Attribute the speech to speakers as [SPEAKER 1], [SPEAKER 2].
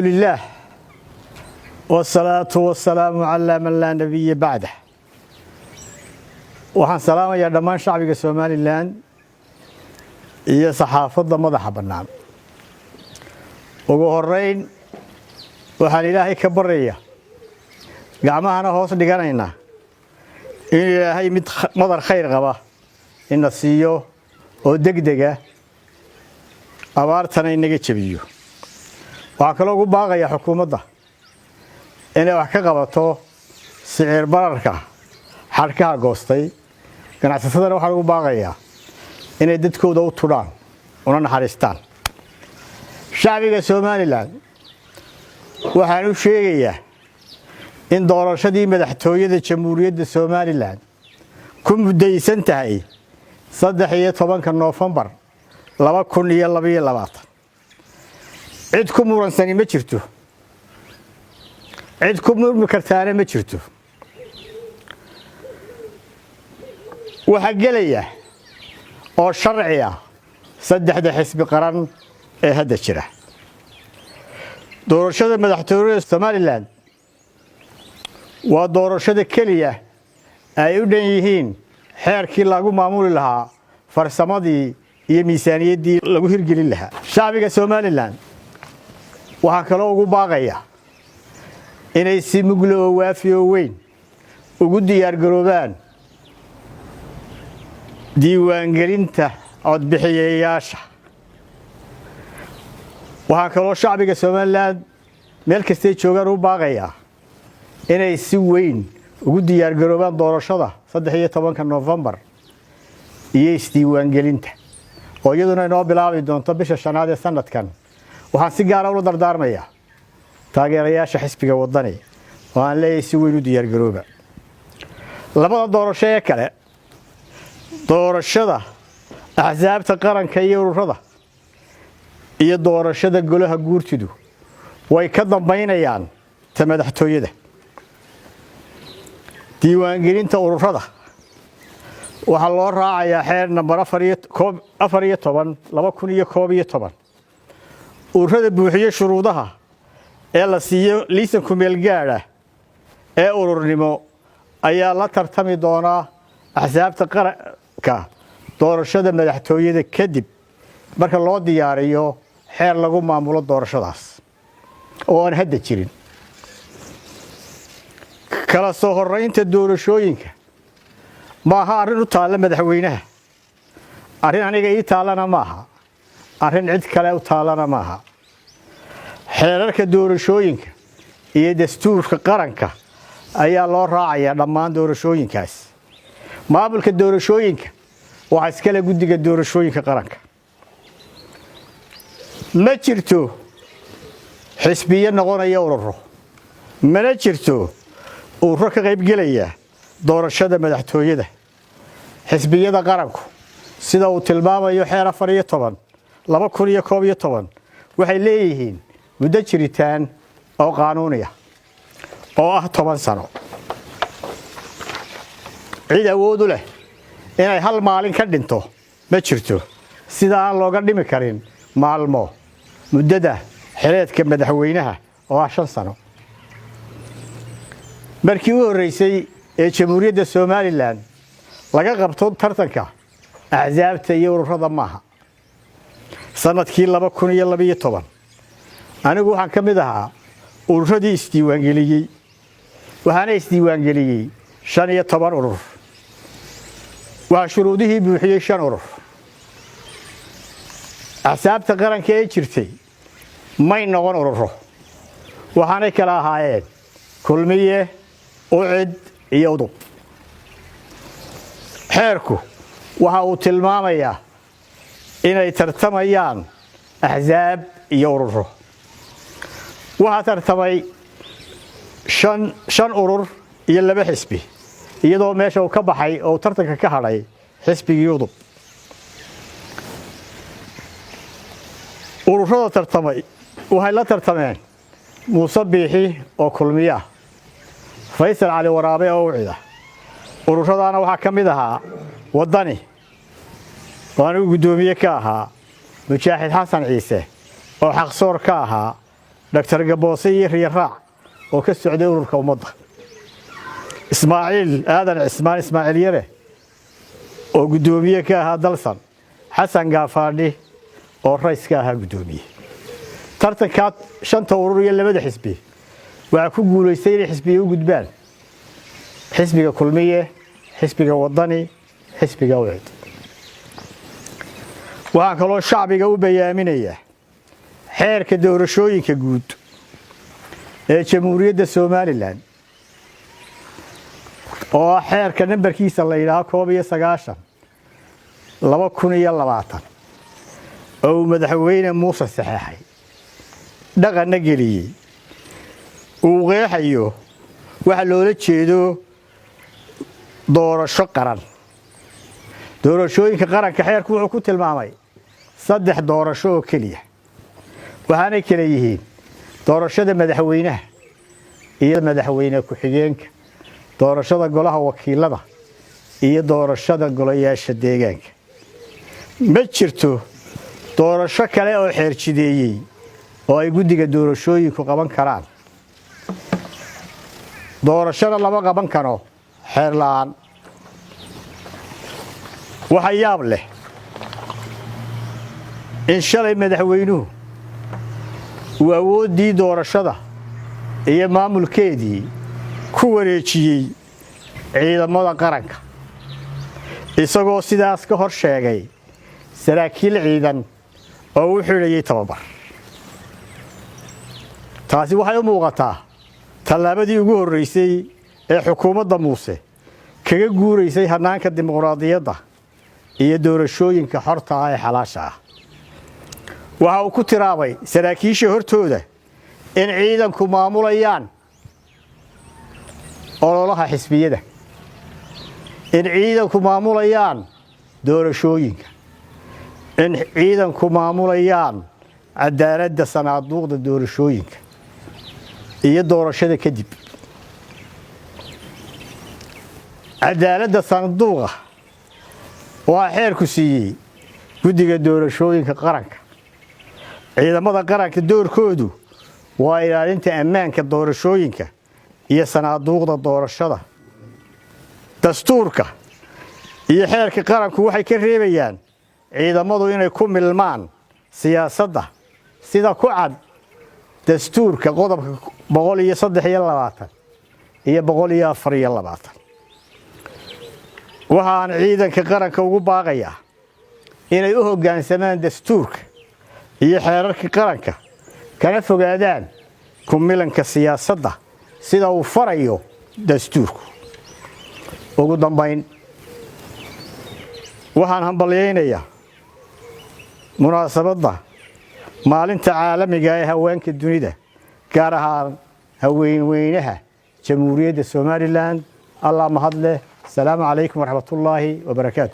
[SPEAKER 1] Lilah wsalaatu wasalaamu calaa man laa nabiya bacdah. Waxaan salaamayaa dhammaan shacbiga Somaliland iyo saxaafadda madaxa bannaan. Ugu horeyn, waxaan Ilaahay ka baryayaa, gacmahana hoos dhiganaynaa, in Ilaahay mid madar khayr qaba ina siiyo oo degdega, abaartana inaga jebiyo. Waxaa kaloo ugu baaqayaa xukuumadda inay wax ka qabato sicir bararka xadhkaha goostay. Ganacsatadana waxaan ugu baaqayaa inay dadkooda u tudhaan una naxariistaan. Shacbiga Somaliland waxaan u sheegayaa in doorashadii madaxtooyada Jamhuuriyadda Somaliland ku muddaysan tahay 13-ka Noofembar 2022. Cid ku muransani ma jirto, cid ku murmi kartaana ma jirto. Waxaa gelaya oo sharci ah saddexda xisbi qaran ee hadda jira. Doorashada madaxtooyada Somaliland waa doorashada keliya ay u dhan yihiin xeerkii lagu maamuli lahaa, farsamadii iyo miisaaniyaddii lagu hirgelin lahaa. Shacbiga Somaliland waxaa kaloo ugu baaqaya inay si mugle oo waafi oo weyn ugu diyaargaroobaan diiwaangelinta codbixiyayaasha. Waxaa kaloo shacbiga Somaliland meel kastay joogaan u baaqayaa inay si weyn ugu diyaargaroobaan doorashada 13-ka Noofembar iyo isdiiwaangelinta, oo iyaduna inoo bilaabi doonto bisha shanaad ee sanadkan. Waxaan si gaara ula dardaarmayaa taageerayaasha xisbiga Wadani oo aan leeyahay: si weyn u diyaargarooba. Labada doorasho ee kale, doorashada axsaabta qaranka iyo ururada iyo doorashada golaha guurtidu, way ka dambaynayaan ta madaxtooyada. Diiwaangelinta ururada waxaa loo raacayaa xeer nambar 14, 2011. Ururada buuxiye shuruudaha ee la siiyo liisan kumeel gaadha ee ururnimo ayaa la tartami doonaa axsaabta qaranka doorashada madaxtooyada kadib, marka loo diyaariyo xeer lagu maamulo doorashadaas oo aan hadda jirin. Kala soo horraynta doorashooyinka maaha arrin u taalla madaxweynaha, arrin aniga ii taallana maaha, arrin cid kale u taallana maaha. Xeerarka doorashooyinka iyo dastuurka qaranka ayaa loo raacayaa dhammaan doorashooyinkaas. Maamulka doorashooyinka waxaa iskale guddiga doorashooyinka qaranka. Ma jirto xisbiyo noqonaya ururo, mana jirto ururo ka qaybgelaya doorashada madaxtooyada. Xisbiyada qaranku, sida uu tilmaamayo xeer 14, 2011, waxay leeyihiin muddo jiritaan oo qaanuuni ah oo ah 10 sano. Cid awood u leh inay hal maalin ka dhinto ma jirto, sida aan looga dhimi karin maalmo muddada xileedka madaxweynaha oo ah 5 sano. Markii u horreysay ee Jamhuuriyadda Somaliland laga qabto tartanka axsaabta iyo ururada maaha. Sanadkii 2012 anigu waxaan ka mid ahaa ururadii isdiiwaangeliyey, waxaana isdiiwaangeliyey 15 urur. Waxaa shuruudihii buuxiyey shan urur. Axsaabta qaranka ee jirtay may noqon ururo, waxaanay kala ahaayeen Kulmiye, UCID iyo UDUB. Xeerku waxa uu tilmaamayaa inay tartamayaan axsaab iyo ururo. Waxaa tartamay shan urur iyo laba xisbi, iyadoo meesha uu ka baxay oo uu tartanka ka hadhay xisbigii UDUB. Ururada tartamay waxay la tartameen Muuse Biixi oo Kulmiye ah, Faysal Cali Waraabe oo UCID ah. Ururadaana waxaa ka mid ahaa Waddani oo anigu guddoomiye ka ahaa, Mujaahid Xasan Ciise oo Xaqsoor ka ahaa, Dhaktar Gaboose iyo Riyaraac oo ka socday ururka Ummadda, Ismaaciil Aadan Cismaan, Ismaaciil Yare, oo guddoomiye ka ahaa Dalsan, Xasan Gaafaadhi oo Rays ka ahaa guddoomiye. Tartankaa shanta urur iyo labada xisbi waxaa ku guulaystay inay xisbiya u gudbaan xisbiga Kulmiye, xisbiga Wadani, xisbiga UCID. Waxaan kaloo shacbiga u bayaaminayaa xeerka doorashooyinka guud ee Jamhuuriyadda Somaliland, oo ah xeerka nambarkiisa la yidhaaho 91/2020, oo uu Madaxweyne Muuse saxeexay, dhaqanna geliyey, uu qeexayo waxa loola jeedo doorasho qaran. Doorashooyinka qaranka xeerku wuxuu ku tilmaamay saddex doorasho oo keliya, waxaanay kala yihiin doorashada madaxweynaha iyo madaxweyne ku-xigeenka, doorashada golaha wakiilada iyo doorashada golayaasha deegaanka. Ma jirto doorasho kale oo xeer jideeyey oo ay guddiga doorashooyinku qaban karaan. Doorashada lama qaban karo xeer la'aan. Waxa yaab leh in shalay madaxweynuhu uu awooddii doorashada iyo maamulkeedii ku wareejiyey ciidamada qaranka, isagoo sidaas ka hor sheegay saraakiil ciidan oo u xidhayay tababar. Taasi waxay u muuqataa tallaabadii ugu horraysay ee xukuumadda Muuse kaga guuraysay hannaanka dimuqraadiyadda iyo doorashooyinka xorta ah ee xalaasha ah. Waxa uu ku tiraabay saraakiisha hortooda in ciidanku maamulayaan ololaha xisbiyada, in ciidanku maamulayaan doorashooyinka, in ciidanku maamulayaan cadaaladda sanaaduuqda doorashooyinka iyo doorashada kadib. Cadaaladda sanduuqa waxaa xeerku siiyey guddiga doorashooyinka qaranka. Ciidamada qaranka doorkoodu waa ilaalinta ammaanka doorashooyinka iyo sanaaduuqda doorashada. Dastuurka iyo xeerka qaranku waxay ka reebayaan ciidamadu inay ku milmaan siyaasadda, sida ku cad dastuurka qodobka 123 iyo 124. Waxaan ciidanka qaranka ugu baaqayaa inay u hoggaansamaan dastuurka iyo xeerarka qaranka, kana fogaadaan ku milanka siyaasadda, sida uu farayo dastuurku. Ugu dambayn, waxaan hambalyaynayaa munaasabadda Maalinta Caalamiga ee Haweenka Dunida, gaar ahaan haweenweynaha Jamhuuriyadda Somaliland. Allah mahad leh. Asalaamu calaykum waraxmatullaahi wabarakaatu.